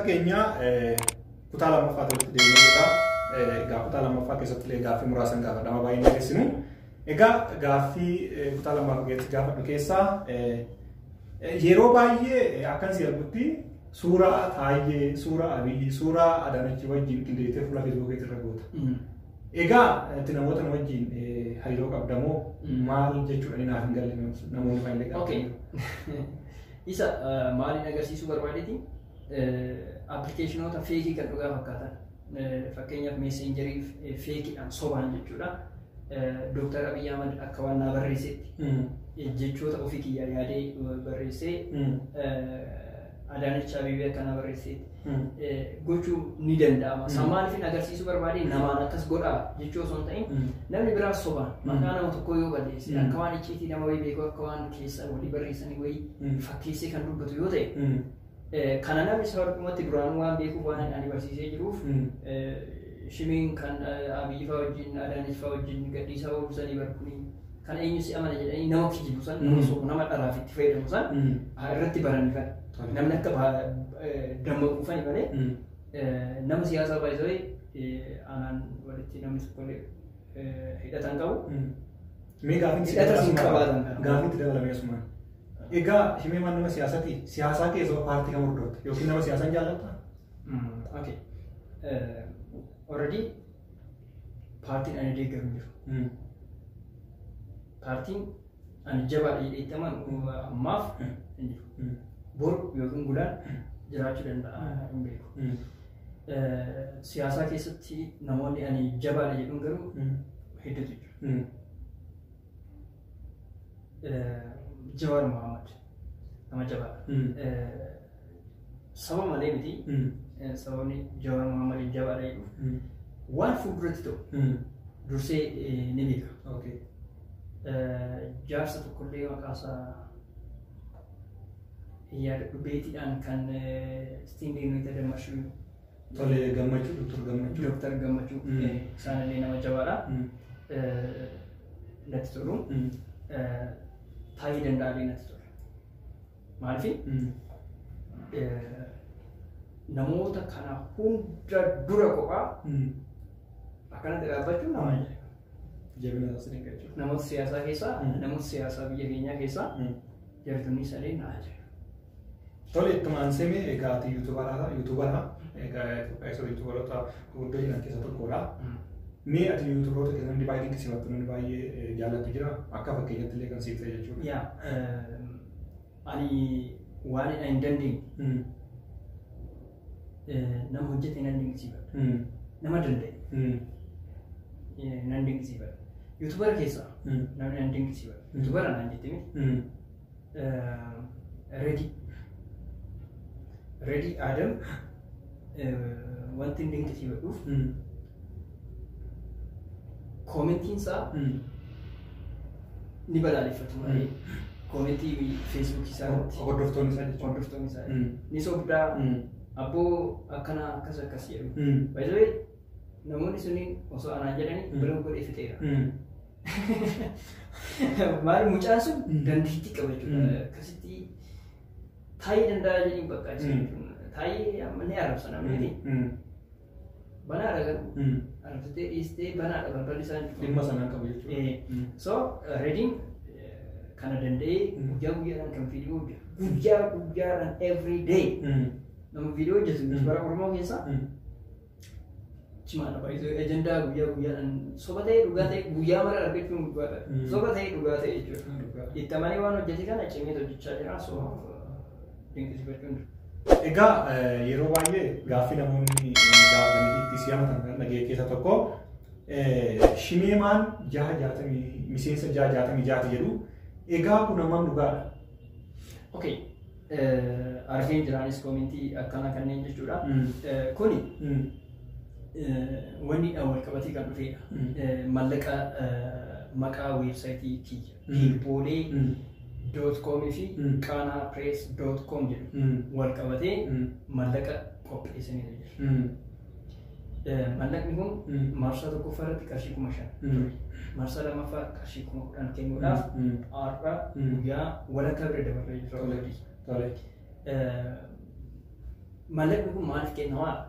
Keenya kutaa lammaffaa irratti deemnee jirra. Egaa kutaa lammaffaa keessatti illee gaaffii muraasan gaafadhama baay'ee dhiyeessinu. Egaa gaaffii kutaa lammaffaa keessatti gaafadhu keessaa, yeroo baay'ee akkan si argutti suuraa Taayyee, suuraa Abiyyi, suuraa Adaanachii wajjin qindeessitee fuula Feesbuukii irra goota. Egaa itti namoota na wajjin hariiroo qabdamoo maal jechuudha, naaf hin galle, namoonni baay'ee Okay. Isa maaliin agarsiisuu barbaadeeti? Appilikeeshinoota fake kan dhugaa fakkaatan. Fakkeenyaaf Messengerii fakeiidhaan, sobaan jechuudha. Dooktar Abiyyi Ahmad akka waan naa barreessetti jechoota ofii kiyyaa yaadee barreessee, Adaanech Abeebee akka naa barreessetti gochuu ni danda'ama. San maaliifin agarsiisuu barbaade, namaan akkas godhaa jechuu osoo hin ta'in, namni biraa sobaan maqaa nama tokkoo yoo balleesse, akka waan icciitii nama wayii beeku, akka waan keessa walii barreessanii wayii fakkeessee kan dubbatu yoo ta'e, kana namni salphumatti duraanuu waan beekuuf, waan ani barsiisee jiruuf, shimiin kan Abiyyi fa'aa wajjin, Adaanech fa'aa wajjin gadhiisaa oolu sanii barkuni kan eenyu si amana jedhanii nama kijibu san, nama sobu, nama dharaaf itti fayyadamu san irratti baranii kan namni akka dammaquufani malee, nama siyaasaa baay'isee anaan walitti namni tokkollee hidhatan qabu. Mee gaaffiin Hidhata siin qabaatan kana. Gaaffiin itti dabalamee asumaan. Egaa shimee waan nama siyaasaati. Siyaasaa keessa paartii kam hordofta? Yookiin nama siyaasaa jaallatta? Okay. Already paartiin ani deeggaru hin jiru. Paartiin ani jabaadha jedhee itti amanu ammaaf hin jiru. Boru yookiin gulaan jiraachuu danda'a, hin beeku. Siyaasaa keessatti namoonni ani jabaadha jedhuun garuu hedduutu jiru. Jawaar Mohaammed nama jabaadha. Saba malee miti. Sababni Jawaar Mohaammed jabaadha jedhuuf, waan fuulduratti ta'u dursee ni beeka. Jaarsa tokkollee maqaasaa hin yaadadhu, beetiidhaan kan Istiindii Nuyi Tadammashuu. Tole, Gammachuu, Doktor Gammachuu. Dooktar Gammachuu, isaanillee nama jabaadha. Natti tolu. Taayee Danda'allee natti tola. Maaliif, namoota kana hunda dura kophaa akkanatti dhaabbachuun nama ajaa'iba. Jabina isaas ni jechuudha. Namoota siyaasaa keessaa, namoota siyaasaa biyya keenyaa keessaa jartumni sadeen na ajaa'iba. Tole, ittuma aansee, egaa ati YouTubera, egaa Itoophiyaa keessa YouTuberoota gurguddoo jiran keessaa tokkodha. Mee ati YouTuberoota keessa namni baay'ee dinqisiifattu, namni baay'ee jaallattu jira, akka fakkeenyatti illee kan siif ta'e jechuudha? Yaa, ani waan hin dandeenye nama hojjete nan dinqisiifadha. Nama danda'e nan dinqisiifadha. YouTubera keessaa namni nan dinqisiifadha. YouTubera naan jette miti. Redi. Redi Adam wanti hin dinqisiifadhuuf, commentiin isaa ni balaaleffatu malee, commentii Feesbuukii isaa irratti. Hordoftoonni isaa jechuudha. Hordoftoonni isaa ni sobdaa, abboo akkana akkas akkas jedhu. By the way, namoonni suni osoo anaan jedhanii bira godhee fixeera. Maal, mucaan sun dandeettii qaba jechuudha. Akkasitti taa'ee danda'a jedhanii bakka isa jechuudha. Taa'ee amma ni arrabsa namni miti. Banaadha garuu, arrabsitee dhiistee banaadha balballi isaa jechuudha. Dhimma sanaan qabu jechuudha. So Rediin kana danda'ee guyyaa guyyaadhaan kan viidiyoo hojjetu. Guyyaa guyyaadhaan, every day nama viidiyoo hojjetu bara Oromoo keessaa cimaadha baay'ee. Ajandaa guyyaa guyyaadhaan, soba ta'ee dhugaa ta'e, guyyaa mara argachuun dhugaadha. Soba ta'ee dhugaa ta'e jechuudha. Itti amanee waan hojjete kana cimee hojjechaa jira. So dinqisiifachuun jira. Egaa yeroo baay'ee gaaffii namoonni gaafatanii itti si'amatan kan dhaga'e keessaa tokko, shimeemaan 660, miseensa 666ti jedhu. Egaa kun hammam dhugaadha? Okay. Argeen jiraanis commentii akkanaa kanneen jechuudha. Kuni wanni wal qabatee kan dhufedha. Mallaqa maqaa weebsaayitii kiyya Hiibboolee.com fi qaanaa press.com jedhu wal qabatee mallaqa qopheessanii jiru. Mallaqni kun marsaa tokkoffaa irratti qarshii 5,000 ture. Marsaa lammaffaa qarshii 10,000 kennuudhaaf har'a guyyaa walakkaa bira dabarree jira already. Maallaqni kun maaliif kennamaadha?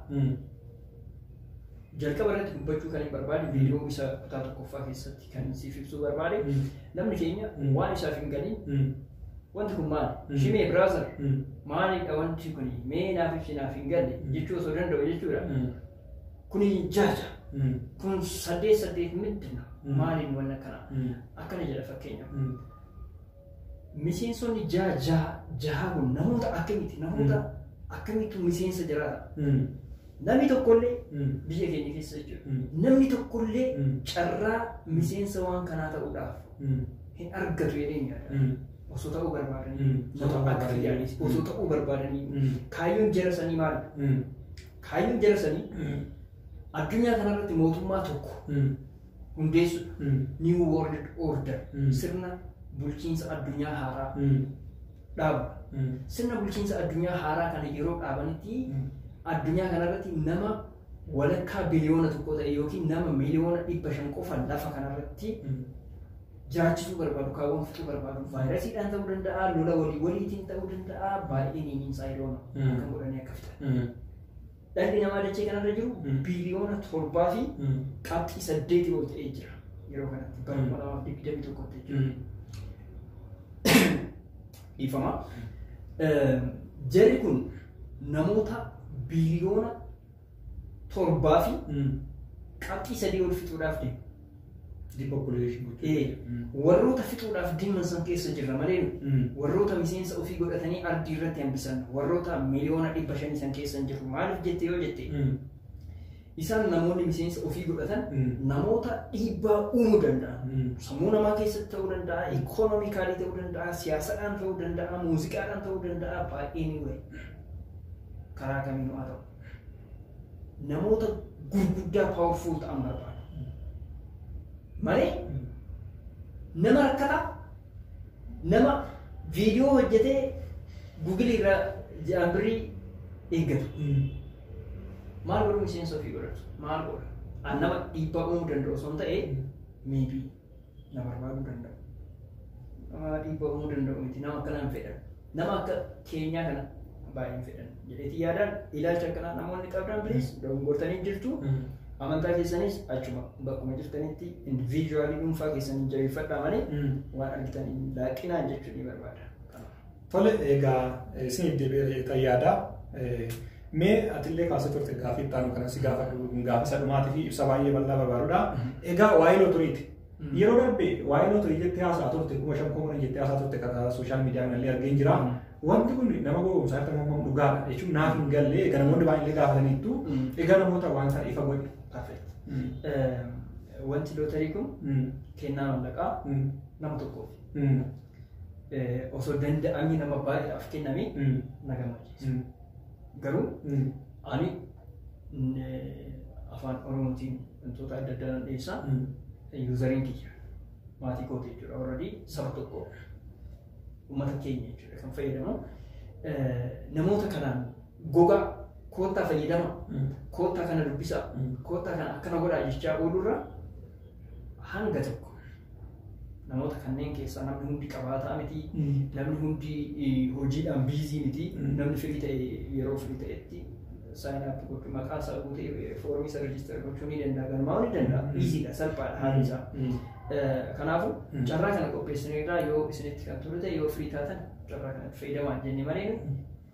Jalqaba irratti dubbachuu kan hin barbaade, viidiyoo isa kutaa tokkoffaa keessatti kan siif ibsuu barbaade, namni keenya waan isaaf hin galiin wanti kun maali? Shimee brother, maalidha wanti kun, mee naaf ibsi, naaf hin galle jechuu osoo danda'u jechuudha. Kuni jaja, kun saddeet saddeet middina, maaliin wanna kana akkana jedha. Fakkeenyaaf, miseensonni jaha jaha jaha kun namoota akkamiiti? Namoota akkamittu miseensa jiraata? Namni tokkollee biyya keenya keessa jechuudha. Namni tokkollee carraa miseensa waan kanaa ta'uudhaaf hin argatu jedheen yaada. Osoo ta'uu barbaadanii, nama akka fedhanis osoo ta'uu barbaadanii, kaayyoon jara sanii maali? Kaayyoon jara sanii addunyaa kanarratti mootummaa tokko hundeessuudha. New World Order, sirna bulchiinsa addunyaa haaraa dhaabu. Sirna bulchiinsa addunyaa haaraa kana yeroo dhaabanitti addunyaa kanarratti nama 1.5 biliyoona ta'e yookiin nama 500 miliyoona qofa lafa kanarratti jiraachisuu barbaadu, kaawwan fixuu barbaadu. Vaayirasiidhaan ta'uu danda'a, lola walii waliitiin ta'uu danda'a, baay'een inni idoona kan godhanii akka fixan. Dhalli namaa dachee kanarra jiru 7.8 biliyoona ol ta'ee jira yeroo kanatti, bara 2021tti jechuudha. Dhiifama. Jarri kun namoota 7.3 biliyoona ol fixuudhaaf deemu. Depopulation. Warroota fixuudhaaf deeman san keessa jirra malee, warroota miseensa ofii godhatanii ardii irratti hambisan, warroota 500 miliyoona san keessa hin jiru. Maaliif jette yoo jette, isaan namoonni miseensa ofii godhatan namoota dhiibbaa uumuu danda'an. Sammuu namaa keessatti ta'uu danda'a, economically ta'uu danda'a, siyaasadhaan ta'uu danda'a, muuziqaadhaan ta'uu danda'a, baay'ee ni wayi. Karaa kamiinuu haa ta'u. Namoota gurguddaa powerful ta'an barbaadu. Malee nama rakkataa, nama viidiyoo hojjetee Google irraa ji'aan birrii eeggatu. Maal godhu miseensa ofii godhatu? Maal godha? An nama dhiibbaa uumuu danda'u osoo hin ta'e, maybe na barbaaduu danda'u. Nama dhiibbaa uumuu danda'u miti, nama akkana hin fedhan. Nama akka keenyaa kana baay'ee hin fedhan. Jedheetii yaadaan ilaalcha akkanaa namoonni qabdan, please, dogongortanii jirtu. Amantaa keessanis achuma bakkuma jirtanitti individually dhuunfaa keessanii jabeeffadhaa malee waan argitan hin laaqinaan jechuun ni barbaada. Tole, egaa isin deebi'ee yaada. Mee atillee kaasee turte, gaaffii itti aanu kanas gaafadhu, gaaffii isa dhumaatii fi ibsa baay'ee bal'aa barbaadudha. Egaa waa'ee lootoriiti. Yeroo darbe waa'ee lootorii jettee haasa'aa turte, 5,000 10,000 jettee haasa'aa turte, karaa social media kanallee argeen jira. Wanti kun nama gowwoomsaa jirta moo dhugaadha jechuun naaf hin galle. Egaa namoonni baay'ee gaafataniittu, egaa namoota waan kana ifa godhe. Perfect. Wanti lootarii kun kennaa mallaqaa nama tokkoof. Osoo danda'amni nama baay'eedhaaf kenname na gammachiisa. Garuu ani afaan Oromootiin wantoota adda addaa nan dhiyeessa. Useriin kiyya maatii kooti jechuudha. Already saba tokko, uummata keenya jechuudha kan fayyadamu. Namoota kanaan gogaa koottaa fayyadama, koottaa kana dubbisaa, koottaa kana akkana godhaa jechaa oolurra, hanga tokko namoota kanneen keessaa namni hundi qabaataa miti, namni hundi hojiidhaan busy miti, namni free ta'e yeroo free ta'etti sign up gochuu, maqaa isaa guutee foormii isa register gochuu ni danda'a, galmaa'uu ni danda'a. Easydha, salphaadha haalli isaa. Kanaafuu carraa kana qopheessineerraa, yoo isinitti kan tolu ta'e, yoo free taatan carraa kanatti fayyadamaa jenne malee,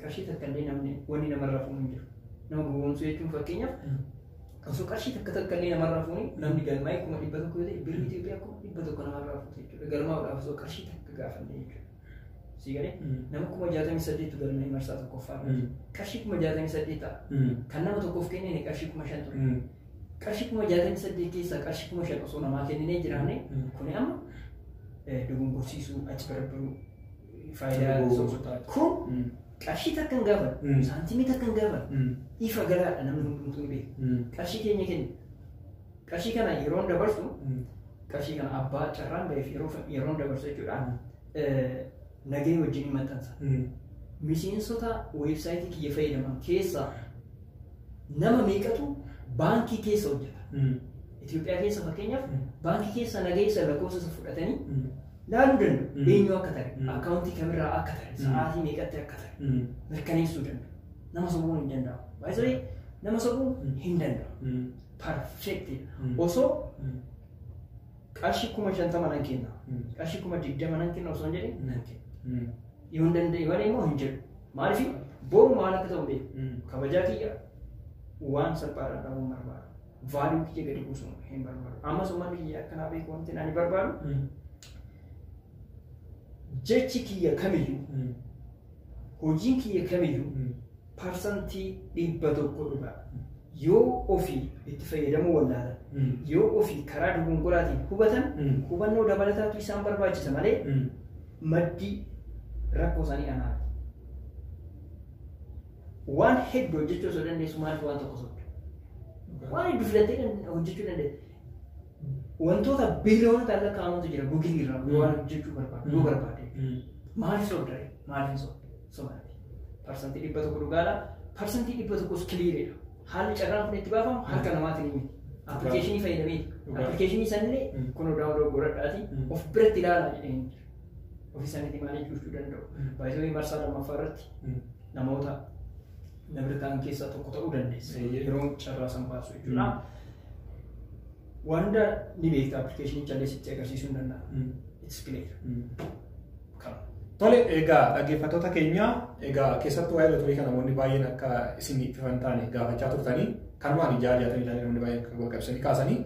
qarshii takka illee namni wanni namarraa fuunu hin jiru. Nama gowwoomsuu jechuun, fakkeenyaaf, osoo qarshii takka takka illee namarraa fuuni, namni galmaa'ee 100,000 yoo ta'e, birrii Itoophiyaa 100,000 namarraa fuute jechuudha. Galmaa'uudhaaf osoo qarshii takka gaafanne jechuudha. Si galee, nama 68,000 galmaa'ee marsaa tokkoffaa irratti. Qarshii 68,000 ta'a. Kan nama tokkoof kennine qarshii 5,000 ture. Qarshii 68,000 keessaa qarshii 5,000 osoo namaa kenninee jiraanne, kuni amma dogongorsiisuu, achi barbaruu, faayidaa kun qarshii takka hin gaafatu, saantimii takka hin gaafatu, ifa galaadha, namni hundumtuu ni beeka. Qarshii keenya kenna. Qarshii kana yeroon dabarsu, qarshii kana abbaa carraan ba'eef yeroon dabarsu jechuudha. Nagahee wajjin maxxansa. Miseensota weebsaayitii kiyya fayyadaman keessaa nama meeqatu baankii keessa hojjeta? Itoophiyaa keessa, fakkeenyaaf, baankii keessa nagahee isa lakkoofsa isa fudhatanii laaluu danda'u. Eenyu akka ta'e, akkaawuntii kamirraa akka ta'e, sa'aatii meeqatti akka ta'e mirkaneessuu danda'u. Nama sobuun hin danda'amu. Baay'isanii nama sobuun hin danda'amu. Perfect. Osoo qarshii 50,000 nan kenna. Qarshii 20,000 nan kenna osoo hin jedhin nan kenna. Yoo hin danda'e malee immoo hin jedhu. Maaliif boru maal akka ta'u beeku. Kabajaa kiyya waan salphaadhaan dhabuun barbaadu. Value kiyya gadi buusuun hin barbaadu. Ammas uummanni kiyya akkanaa beeku wanti ani barbaadu. Jechi kiyya kamiyyuu hojiin kiyya kamiyyuu 100% dhugaa. Yoo ofii itti fayyadamuu wallaalan, yoo ofii karaa dogongoraatiin hubatan, hubannoo dabalataatu isaan barbaachisa malee maddii rakkoo isaanii anaati. Waan hedduu hojjechuu osoo dandeessu maaliif waan tokko sobda? Waan hedduu filattee hojjechuu dandeessa. Wantoota biliyoonota lakkaa'amantu jira Google irraa yoo waan hojjechuu barbaadu yoo barbaade. Maaliif sobda? Maaliif hin sobda? Sobaati. 100% dhugaadha. 100% clearidha. Haalli carraan kun itti baafamu harka namaatiin miti. Applicationii fayyadameeti. Applicationii sanillee kun download godhadhaati of biratti ilaalaa jedhee hin jira. Ofii isaaniitii maaliif gochuu danda'u. Baay'ee marsaa lammaffaa irratti namoota namni ta'an keessaa tokko ta'uu dandeessa. Yeroo carraa san baasu jechuudha. Waan hunda ni beekta applicationii calleessitti agarsiisuu hin danda'a. It's clear. Tole, egaa dhaggeeffattoota keenya, egaa keessattuu waa'ee lootorii kana namoonni baay'een akka isin ifan taane gaafachaa turtanii kanumaan ijaa jaatanii ilaalee namoonni baay'een akka walqabsanii kaasanii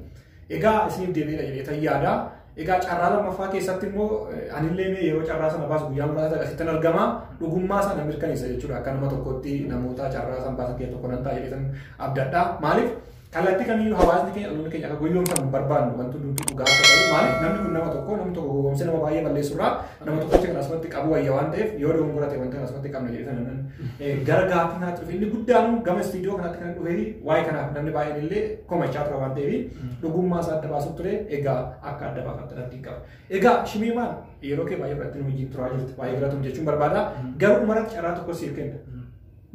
egaa isiniif deebi'eera jedhee yaada. Egaa carraa lammaffaa keessatti immoo anillee mee yeroo carraa sana baasu guyyaa muraasa akkasittan argama dhugummaa sana mirkaneessa jechuudha. Akka nama tokkotti namoota carraa sana baasan keessaa tokko nan ta'a jedhee abdadha. Maaliif kallattii kamiyyuu hawaasni keenya dhaloonni keenya akka gowwoomfamu barbaannu wanti hundumtuu dhugaa akka ta'u maaliif namni kun nama tokko namni tokko gowwoomsee nama baay'ee balleessurraa nama tokkotti kan asumatti qabu wayya waan ta'eef yoo dogongora ta'e wanta kan asumatti qabna jedhee sanan gara gaaffii kanaatti dhufe inni guddaan gama istiidiyoo kanaatti kan dhufee waa'ee kanaaf namni baay'een illee komachaa tura waan ta'eef dhugummaa isaa adda baasuuf ture egaa akka adda baafattan abdiin qaba. Egaa Shimiimaan yeroo kee baay'ee fudhattee nu wajjin turaa jirtu baay'ee galatoom jechuun barbaada garuu dhumarratti carraa tokko siif kenna.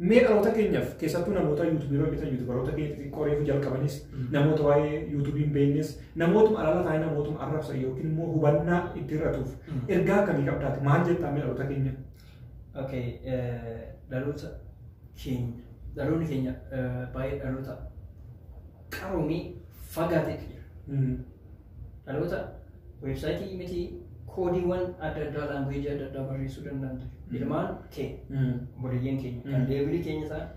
Mee dhaloota keenyaaf keessattuu namoota yuutuubii hojjetan yuutuubaroota keenya xixiqqoo reefu jalqabanis namoota waa'ee yuutuubii hin beeknes namootuma alaala ta'anii namootuma arrabsan yookiin immoo hubannaa itti hir'atuuf ergaa akkamii qabdaati maal jettaa mee dhaloota keenya? Okay, dhaloota keenya dhaloonni keenya baay'ee dhaloota qaroomii fagaateetu jira. Dhaloota weebsaayitii miti koodiiwwan adda addaa languageii adda addaa barreessuu danda'antu jiru. Ilmaan kee obboleeyyan keenya kan levelii keenya ta'an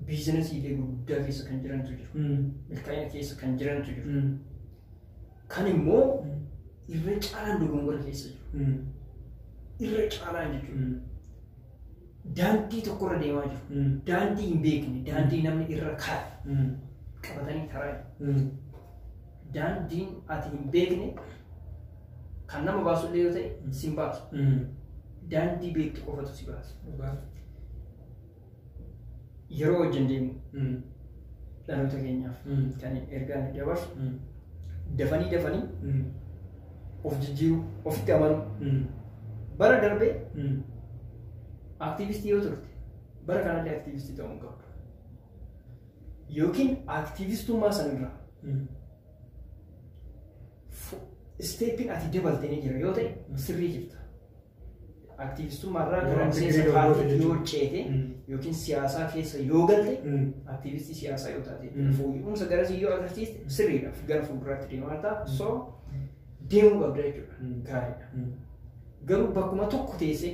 businessiilee gurguddaa keessa kan jirantu jiru. Milkaa'ina keessa kan jirantu jiru. Kan immoo irra caalaan dogongora keessa jiru. Irra caalaan jechuudha. Daandii tokkorra deemaa jiru. Daandii hin beekne, daandii namni irra kaa'e qabatanii karaa jiru. Daandiin ati hin beekne kan nama baasullee yoo ta'e sin baasu. Daandii beektu qofatu si baasa. Yeroo wajjin deemu dhaloota keenyaaf kan ergaa inni dabarsu dafanii dafanii of jijjiiruu, ofitti amanuu. Bara darbee aktiivistii yoo turte bara kanallee aktiivistii ta'uu hin qabdu. Yookiin aktiivistummaa sanarraa stepiin ati dabalte ni jira yoo ta'e sirrii jirta. Aktiivistummaa irraa gara miseensa paartiitti yoo ceete yookiin siyaasaa keessa yoo galte aktiivistii siyaasaa yoo taate fooyya'umsa garasii yoo agarsiiste sirriidha gara fuulduraatti deemaa ta'a. So deemuu qabda jechuudha. Gaariidha. Garuu bakkuma tokko teessee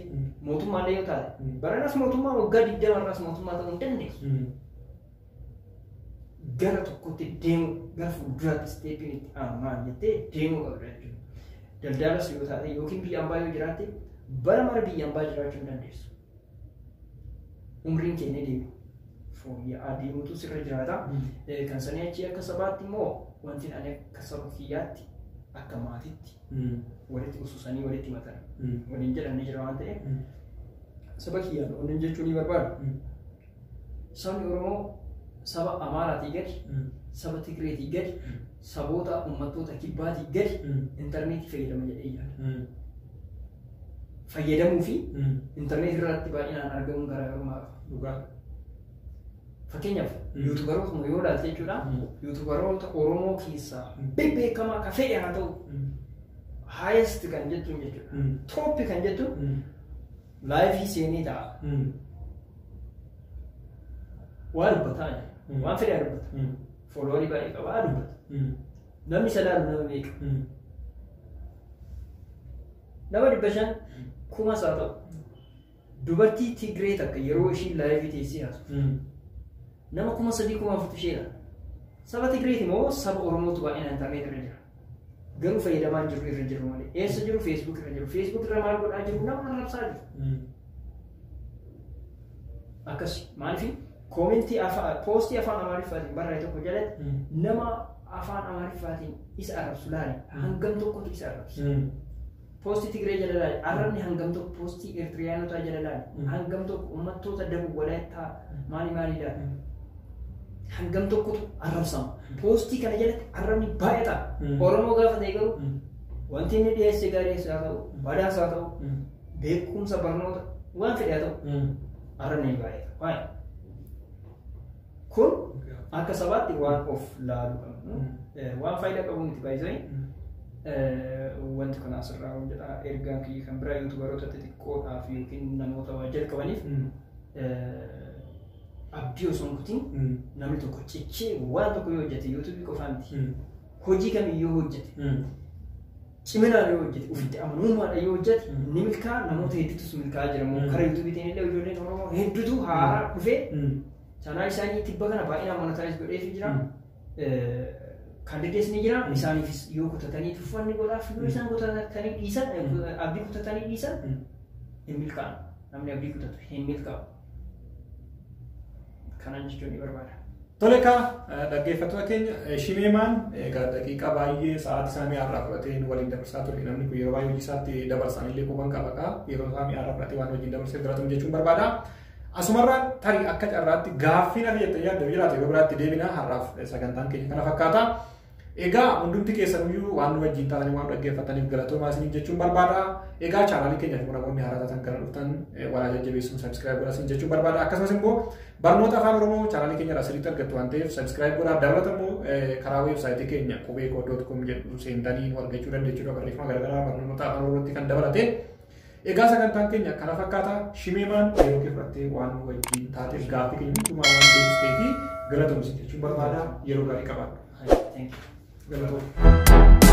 mootummaallee yoo taate baranas mootummaa waggaa 20 irraas mootummaa ta'uu hin dandeessu. Gara tokkotti deemuu gara fuulduraatti stepiin itti aanu maal jettee deemuu qabda jechuudha. Daldalas yoo taate yookiin biyya ambaa yoo jiraatte bara mara biyya ambaa jiraachuu hin dandeessu. Umriin keenya deemu. Fooyya'aa deemutu sirra jiraata. Kan sanii achii akka sabaatti immoo wanti ani akka saba kiyyaatti akka maatiitti walitti ususanii walitti himatan waliin jedhan ni jira waan ta'eef saba kiyyaan waliin jechuu ni barbaadu. Sabni Oromoo saba Amaaraatii gadi, saba Tigreetii gadi, saboota uummattoota kibbaatii gadi intarneetii fayyadama jedhee yaada. Fayyadamuu fi intarneetii irratti baay'inaan argamuun garaagarummaa qaba. Fakkeenyaaf yuutubaroota yoo ilaalte jechuudha. Yuutubaroota Oromoo keessaa bebbeekamaa ka fedhe haa ta'u highest kan jettuun jechuudha. Top kan jettuun Live seenee ta'a. Waa dubbataa jira. Waan fedhe dubbata. Followerii baay'ee qaba dubbata. Namni isa laalu nama meeqa? Nama 500 kumas haa ta'u. Dubartii Tigree takka yeroo ishiin live teessee haasoftu. Nama 3000 4,000 ishee ilaala. Saba Tigreeti moo saba Oromootu baay'inaan intarneet irra jira? Garuu fayyadamaan jiru irra jiru malee. Eessa jiru? Facebook irra jiru. Facebook irra maal godhaa jiru? Nama arrabsaa jiru. Akkas maaliif commentii afaan postii afaan Amaariffaatiin barraa'e tokko jalatti nama afaan Amaariffaatiin isa arrabsu laali hangam tokkotu isa arrabsa. Postii Tigree jala laali arrabni hangam tokko, postii Eertiriyaanotaa jala laali hangam tokko, uummattoota Dabub Walaayittaa maali maali laali hangam tokkotu arrabsama. Postii kana jalatti arrabni baay'ata. Oromoo gaafa ta'e garuu wanti inni dhiyeesse gaariis haa ta'u, badaas haa ta'u, beekumsa barnoota waan fedhe haa ta'u, arrabni ni baay'ata. Waa'ee kun akka sabaatti waan of laaluu qabnu waan faayidaa qabu miti baay'isanii. Wanti kun asirraa hojjetaa ergaan kiyya kan biraa YouTuberoota xixiqqoodhaaf yookiin namoota waa jalqabaniif abdii osoo hin kutin namni tokko cichee waan tokko yoo hojjete, YouTubeii qofaa miti, hojii kamiyyuu hojjete, ciminaan yoo hojjete, ofitti amanamummaadhaan yoo hojjete ni milkaa'a. Namoota hedduutus milkaa'aa jira immoo karaa YouTubeiitiin illee ijoolleen Oromoo hedduutu haaraa dhufee channel isaanii tibba kana baay'inaan monetize godheefii jira. Kandidees ni jira. Isaaniifis yoo kutatanii tuffanni godhaaf, yoo isaan kutatanii dhiisan, abdii kutatanii dhiisan hin milkaa'an. Namni abdii kutatu hin milkaa'u. Kanan jechuun ni barbaada. Tole kaa, dhaggeeffattoota keenya, Shimeemaan egaa daqiiqaa baay'ee sa'aatii isaa mi'aarraa fudhatee nu waliin dabarsaa ture. Namni kun yeroo baay'ee hojii isaatti dabarsan illee quban qaba kaa yeroo isaa mi'aarraa fudhatee waan wajjin dabarseef galatoom jechuun barbaada. Asumarraan tarii akka carraatti gaaffii nafi jettanii yaadda jiraate yeroo biraatti deebina, har'aaf sagantaan keenya kana fakkaata. Egaa hundumti keessaniyyuu waan nu wajjin taatanii waan dhaggeeffataniif galatoomaa isiniin jechuun barbaada. Egaa channelii keenya fi namoonni haaraa taatan kana dhuftan walaa jajjabeessuun subscribe godhaa isiniin jechuun barbaada. Akkasumas immoo barnoota afaan Oromoo channelii keenya irraa sirriitti argattu waan ta'eef subscribe godhaa. Dabalata immoo karaa websiteii keenya qubeekoo.com jedhu seentanii nu argachuu dandeechuudha, barreeffama garaagaraa barnoota afaan Oromootti kan dabalate. Egaa sagantaan keenya kana fakkaata. Shimeemaan, yeroo kee fudhattee waan nu wajjin taateef, gaaffii keenya hundumaa waan deebistee fi galatoomsi jechuun barbaada. Yeroo gaarii qabaadhu. Thank you. Galatoomsi.